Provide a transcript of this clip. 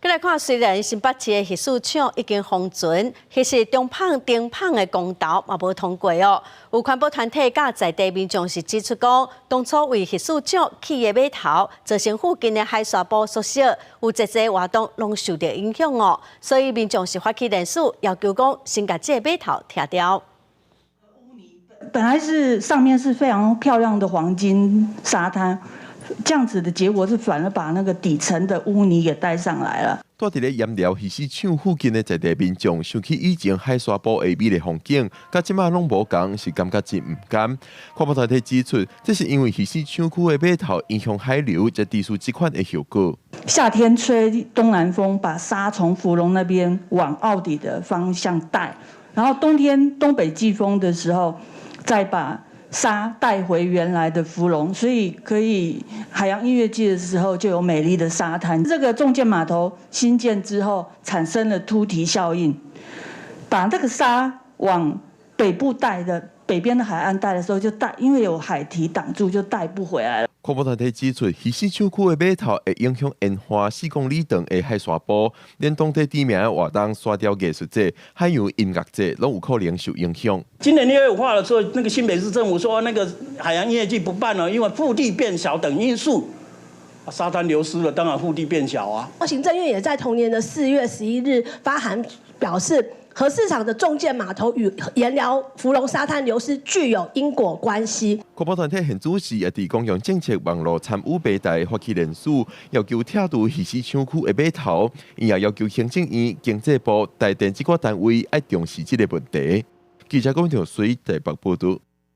閣來看，雖然新北市的魚市場已經封存，彼時中麭、頂麭的公投嘛無通過哦。有環保團體佮在地民眾是指出講，當初為魚市場起的碼頭，造成附近的海沙埔縮小，有濟濟活動攏受著影響哦。所以民眾是發起連署，要求講先共這个碼頭拆掉。本來是上面是非常漂亮的黃金沙灘。這樣子的結果是反而把那個底層的污泥給帶上來了。住佇咧鹽寮魚市場附近的在地民眾想起以前海沙埔的美麗風景，佮這馬攏無仝，是感覺真毋甘。環保團體指出，這是因為魚市場區的碼頭影響海流，才致使這款的後果。夏天吹東南風，把沙從福隆那邊往澳底的方向帶，然後冬天東北季風的時候，再把沙帶回原來的福隆，所以可以海洋音樂季的時候就有美麗的沙灘。這個重建碼頭新建之後，產生了突堤效應，把這個沙往北部帶的北邊的海岸帶的時候就帶，因為有海堤擋住，就帶不回來了。環保團體指出，魚市場區的碼頭會影響沿岸4公里長的海沙埔，連當地知名的活動沙雕藝術節、海洋音樂節攏有可能受影響。今年6月5號的時候，那個新北市政府說那個海洋音樂季不辦了，因為腹地變小等因素，沙灘流失了，當然腹地變小啊。行政院也在同年的4月11日發函表示，禾市場的重建碼頭與鹽寮福隆沙灘流失具有因果關係。環保團體現主時也佇公共政策網路參與平台發起連署，要求拆除魚市場區的碼頭，伊也要求行政院、經濟部、台電這個單位愛重視這个問題。記者郭條水台北報導。